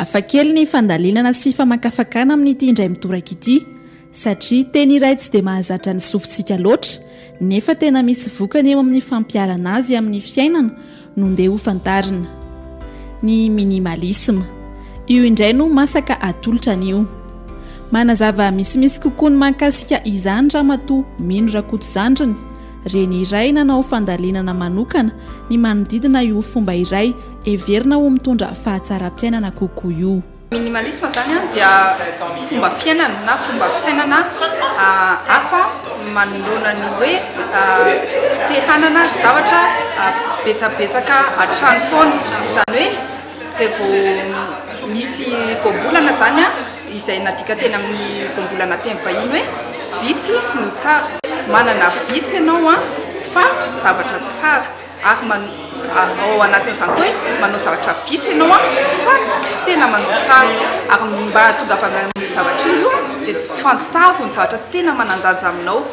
Hafakely ny fandalinana sy famakafakana amin'ity indray mitoraka ity, satria teny iray tsy dia mahazatra ny sofintsika loatra, nefa tena misy vokany eo amin'ny fampiharana azy amin'ny fiainana no ndeha ho fantarina. Ny minimalisme. Io indray no masaka atolotra anio. Manazava misimisy kokoa ny mahakasika izany Ramatoa Mino Rakotozandriny, reny iray nanao fandalinana manokana ny manodidina io fomba iray heverina ho mitondra fahatsaram-piainana kokoa io. Minimalisme izany dia fomba fiainana na fomba fisainana hafa manoloana ny hoe te hanana zavatra betsabetsaka hatrany foana. Izany hoe rehefa misy voambolana izany izay nadika teny amin'ny voambolana teny vahiny hoe vitsy no tsara. Manana vitsy ianao fa zavatra tsara. Ary man, ao anatin'izany koa hoe manao zavatra vitsy ianao an, fa tena manao tsara. Ary mba hahatongavana amin'io zavatra io dia fantaro ny zavatra tena manan-danja aminao.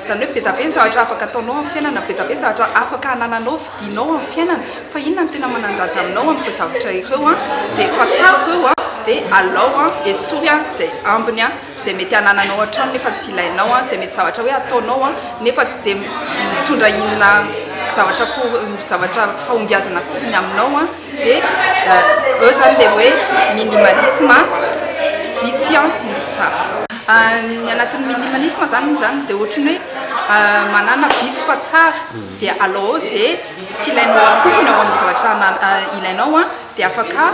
Izany hoe be dia be ny zavatra afaka ataonao amin'ny fiainana, be dia be ny zavatra afaka anananao, vidianao amin'ny fiainana, fa inona no tena manan-danja aminao amin'ireo zavatra ireo an, dia fantaro ireo an, dia alao an, esory an izay ambiny an. izay mety anananao an-trano nefa tsy ilainao, izay mety zavatra hoe ataonao nefa tsy dia mitondra inona zavatra akory, zavatra fahombiazana akory ny aminao dia eo izany ilay hoe minimalisme vitsy no tsara. Ny anatin'ny minimalisme izany izany dia ohatran'ny hoe manana vitsy fa tsara dia alao ao izay tsy ilainao akory ny ao amin'ny zavatra ilainao. Dia afaka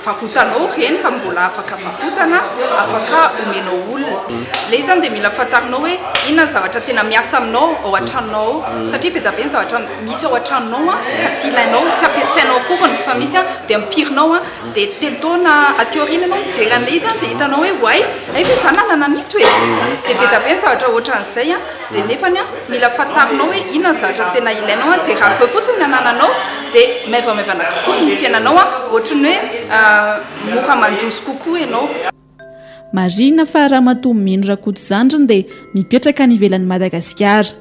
varotanao ireny fa mbola afaka varotana, afaka omenao olona. Ilay izy izany dia mila fantarinao hoe inona ny zavatra tena miasa aminao ao an-tranonao ao satria be dia be ny zavatra misy ao an-tranonao ka tsy ilainao, tsy ampiasainao akoriny fa misy dia ampirinao dia telo taona aty aoriana ianao mijery an'ilay izy dia hitanao hoe oay, hay ve izaho nanana an'ito e! Dia be dia be ny zavatra ohatran'izay. Dia nefany an, mila fantarinao hoe inona ny zavatra tena ilainao an, dia raha ireo fotsiny ny anananao dia maivamaivana kokoa ny fiainanao an, ohatry ny hoe mora mandroso kokoa ianao. Marihina fa Ramatoa Mino Rakotozandriny dia mipetraka any ivelan'i Madagasikara.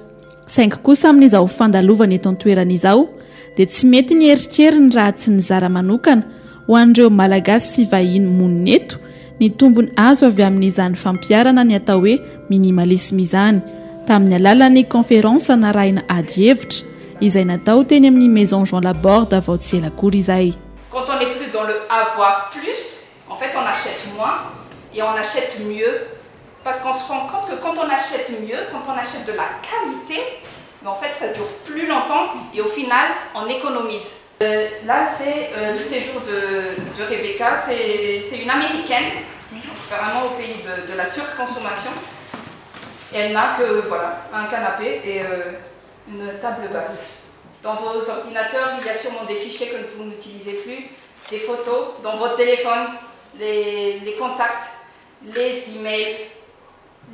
Saingy kosa amin'izao fandalovany eto an-toerana izao dia tsy mety ny eritreriny raha tsy nizara manokana ho an'ireo Malagasy sy vahiny monina eto ny tombony azo avy amin'izany fampiharana ny atao hoe minimalisme izany tamin'ny alalan'ny conférence narahina ady hevitra izay natao teny amin'ny Maison Jean Laborde vao tsy ela akory izay. Quand on n'est plus dans le avoir plus, en fait on achète moins et on achète mieux parce qu'on se rend compte que quand on achète mieux, quand on achète de la qualité, mais en fait ça dure plus longtemps et au final on économise. Là c'est le séjour de de Rebecca, c'est une américaine, vraiment au pays de de la surconsommation et elle n'a que voilà un canapé et une table basse. Dans vos ordinateurs, il y a sûrement des fichiers que vous n'utilisez plus, des photos, dans votre téléphone, les les contacts, les emails.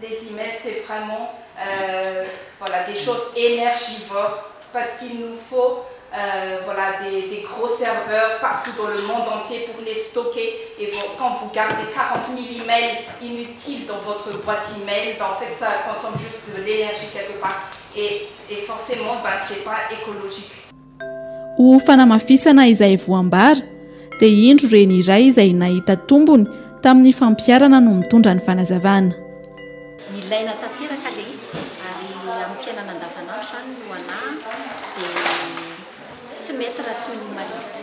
Les emails, c'est vraiment voilà des choses énergivores parce qu'il nous faut voilà des des gros serveurs partout dans le monde entier pour les stocker et quand vous gardez 40 000 emails inutiles dans votre boîte email, ben en fait ça consomme juste de l'énergie quelque part et et forcément ben c'est pas écologique. Ho fanamafisana izay voambara dia indro reny iray izay nahita tombony tamin'ny fampiharana no mitondra ny fanazavana. Nilaina tanteraka ilay izy ary amin'ny fiainana andavanandro izany ho anà dia tsy mety raha tsy minimaliste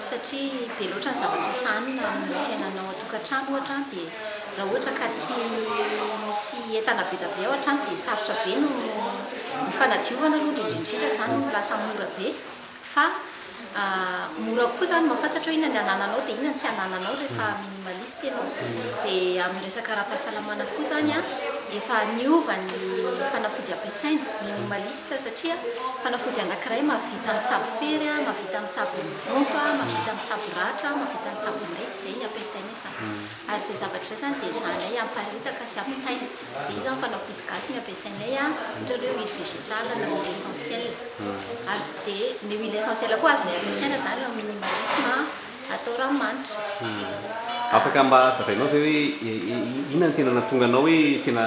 satria be loatra ny zavatra sahanina amin'ny fiainana ao an-tokantrano ohatra dia raha ohatra ka tsy misy entana be dia be ao an-trano dia sarotra be no ny fanadiovana aloha indrindra indrindra izany no lasa mora be fa mora koa izany mahafantatra hoe inona ny anananao dia inona ny tsy anananao rehefa minimaliste ianao. Dia amin'ny resaka ara-pahasalamana koa izany an, efa niova ny fanafody ampiasaina, minimaliste, satria fanafody anankiray mahavita mitsabo fery, mahavita mitsabo vonto, mahavita mitsabo ratra, mahavita mitsabo may, izay ny ampiasainay izany. Ary izay zavatra izay izany dia ezahanay hamparitaka sy hampitaina. Dia io izany fanafody gasy ny ampiasainay, ohatra hoe huile végétale na huile essentielle. Ary dia ny huile essentielle koa azonay ampiasaina izany eo amin'ny minimalisme atao ranomanitra. Afaka mba hazavainao ve hoe inona no tena nahatonga anao hoe tena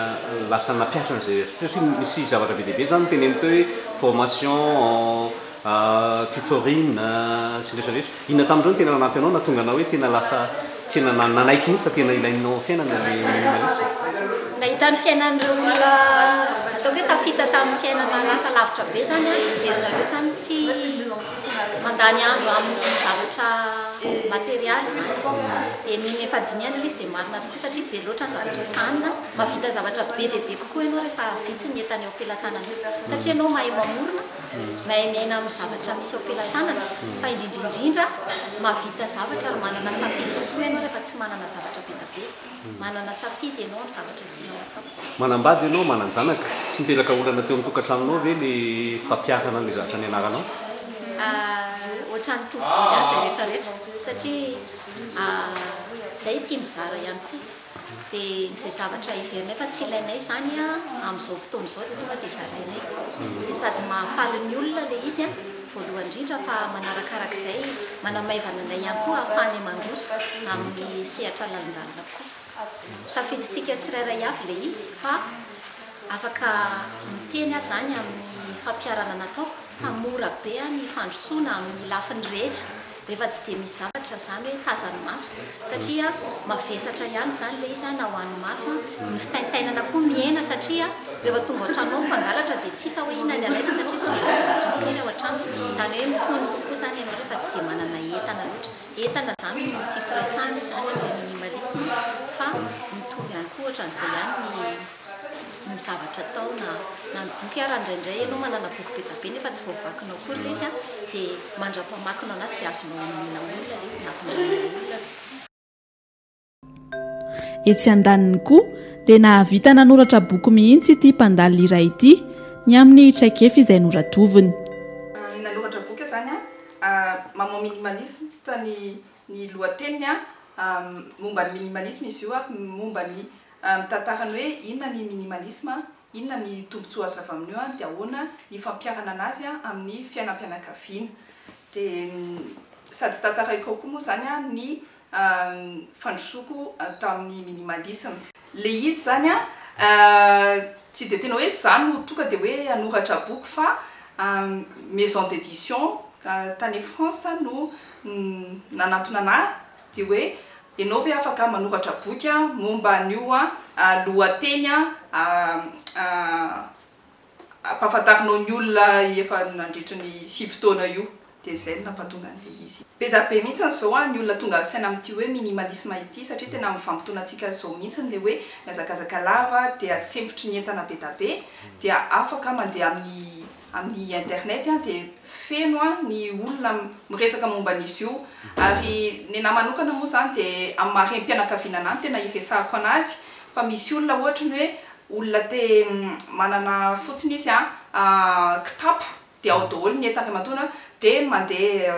lasa nampihatra an'izay satria misy zavatra be dia be izany noteneniny teo hoe formation. tutoring sy ny rehetra rehetra. Inona tamin'ireo no tena nanampy anao nahatonga anao hoe tena lasa tena nanaiky mihitsy fa tena ilainao amin'ny fiainana ilay minimalisme? Nahita ny fiainan'ireo olona ataoko hoe tafita tamin'ny fiainana lasa lavitra be izany aho, dia ry zareo izany tsy mandany andro amin'ny zavatra materialy izany. Dia nony efa dinihana ilay izy dia marina tokoa satria be loatra ny zavatra sahanina, mahavita zavatra be dia be kokoa ianao rehefa vitsy ny entana eo am-pelatananao satria ianao mahay mamorona. Mahay miaina amin'ny zavatra misy eo am-pelatanana, fa indrindra indrindra mahavita zavatra ary manana safidy kokoa ianao rehefa tsy manana zavatra be dia be. Manana safidy ianao amin'ny zavatra tianao atao. Manambady ianao, manan-janaka. Tsy niteraka olana teo amin'ny tokantranonao ve ilay fampiharana an'ilay zavatra nianaranao? Ohatran'ny mitovy azy rehetra rehetra satria izay tia mizara ihany koa. Dia izay zavatra heverinay fa tsy ilainay izany amin'izao fotoana izao dia tonga dia zarainay. Dia sady mahafaly ny olona ilay izy voalohany indrindra fa manarakarak'izay manamaivana anay ihany koa ahafahanay mandroso amin'ny sehatra lalindalina kokoa. Safidintsika tsirairay avy ilay izy fa afaka miteny aho izany amin'ny fampiharana nataoko fa mora be ny fandrosoana amin'ny lafiny rehetra. Rehefa tsy dia misy zavatra izany hoe tazan'ny maso satria mavesatra ihany izany ilay izy na ho an'ny maso, ny fitaintainana koa mihena satria rehefa tonga ao an-trano ao ny mpangalatra dia tsy hita hoe inona ny alaina satria tsy dia misy zavatra firy ao an-trano, izany hoe mitony kokoa izany ianao rehefa tsy dia manana entana loatra, entana izany no tiako resahina izany amin'ny minimalisme fa mitovy ihany koa ohatran'izay ihany ny. ny zavatra atao na na ny boky ara indraindray ianao manana boky be dia be nefa tsy voavakinao akory ilay izy an, dia mandra-pamakinao anazy dia azonao omena olona ilay izy na ampindraminao olona. Etsy andaniny koa dia nahavita nanoratra boky mihitsy ity mpandalina iray ity ny amin'ny traikefa izay noratoviny. Nanoratra boky aho izany an, Maman minimaliste ny ny lohateniny an, momba ny minimalisme izy io ary momba ny Mitantara ny hoe inona ny minimalisme, inona ny tombontsoa azo avy amin'io dia ahoana ny fampiharana anazy amin'ny fiainam-pianakaviana. Dia sady tantaraiko ao koa moa izany ny fandrosoako tamin'ny minimalisme. Ilay izy izany tsy dia tena hoe izaho no tonga dia hoe hanoratra boky fa maison d'édition tany France no nanantona an'ahy dia hoe Ianao ve afaka manoratra boky momba an'io lohateny ampahafantarinao ny olona efa nandritra ny 9 taona io? Dia izay no nampatonga an'ilay izy. Be dia be mihitsy izao ny olona tonga saina amin'ity hoe minimalisme ity satria tena amin'ny vanim-potoanantsika izao mihitsy ilay hoe mihazakazaka lava dia sempotry ny entana be dia be dia afaka mandeha amin'ny amin'ny internet dia feno ny olona miresaka momba an'izy io ary nenahy manokana moa izany dia amin'ny maha renim-pianakaviana anahy no tena iresahako anazy fa misy olona ohatra ny hoe olona te manana fotsiny izy kitapo dia ao daholo ny entana matoana dia mandeha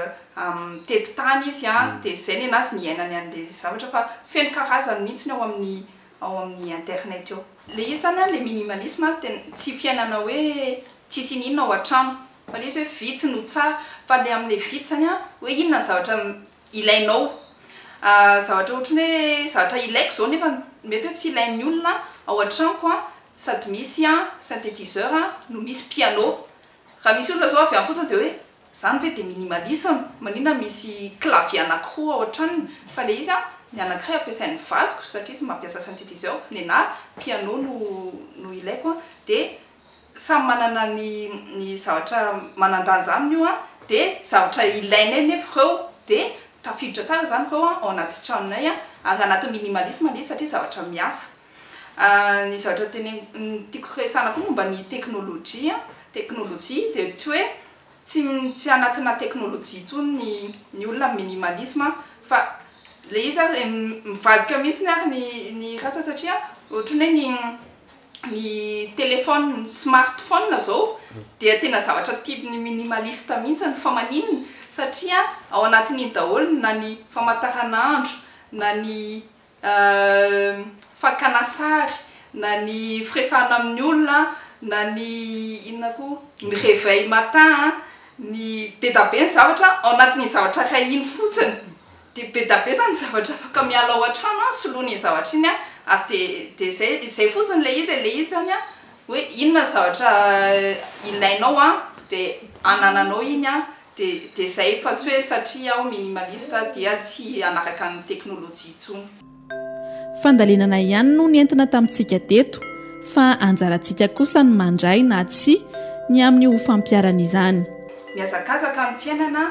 mitety tany izy dia izay nenazy ny iainany an'ilay zavatra fa feno karazany mihitsy ny ao amin'ny ao amin'ny internet eo. Le izy zany an, le minimalisme an, tena tsy fiainana hoe tsisy ininona ao an-trano, fa le izy hoe vitsy no tsara, fa le amin'le vitsy zany an, hoe inona ny zavatra ilainao, zavatra ohatran'ny hoe zavatra ilaiko zao nefa mety hoe tsy ilain'ny olona ao an-tranoko an, sady misy an synthétiseur no misy piano, raha misy olona zao avy any fotsiny de hoe Zany ve dia minimalisme? Maninona misy clavier anakiroa ao an-tranony? Fa le izy an, ny anakiray ampiasain'ny vadiko satria izy mampiasa synthétiseur, nenah piano no no ilaiko an, dia samy manana ny ny zavatra manan-danja aminy io an, dia zavatra ilainay nefa ireo, dia tafiditra tsara izany ireo an ao anaty tranonay an, ary anatin'ny minimalisme le izy satria zavatra miasa. Ny zavatra teneniko tiako resahana koa momba ny teknolojia, teknolojia dia tsy hoe tsy tsy anatina teknolojia intsony ny ny olona amin'ny minimalisme fa le izy ary mivadika mihitsy ary ny ny rasa satria ohatran'ny hoe ny ny téléphone smartphone zao dia tena zavatra tian'ny minimaliste mihitsy fa maninona satria ao anatin'iny daholo na ny famantaranandro na ny Fakana sary, na ny firesahana amin'ny olona, na ny inona koa, ny réveil matin, ny be da be ny zavatra ao anatin'iny zavatra iray iny fotsiny, dia be da be zany ny zavatra afaka miala ao an-trano an, soloina iny zavatra iny an, ary dia dia izay izay fotsiny ilay izy e, ilay izy zany an hoe inona ny zavatra ilainao an, dia. anananao iny an, dia dia izay fa tsy hoe satria aho minimaliste dia tsy hanaraka ny teknolojia intsony. Fandalinana ihany no nentina tamintsika teto fa anjarantsika kosa ny mandray na tsia ny amin'ny ho fampiharana izany. Mihazakazaka ny fiainana,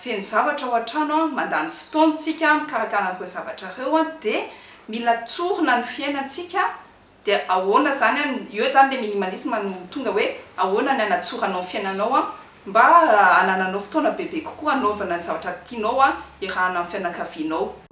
feno zavatra ao an-trano, mandany fotoana tsika mikarakara an'ireo zavatra ireo dia mila tsorina ny fiainantsika dia ahoana izany an, eo izany ilay minimalisme no tonga hoe ahoana ny hanatsoranao ny fiainanao an, mba hanananao fotoana bebe kokoa hanaovana ny zavatra tianao an, iarahana amin'ny fianakavianao.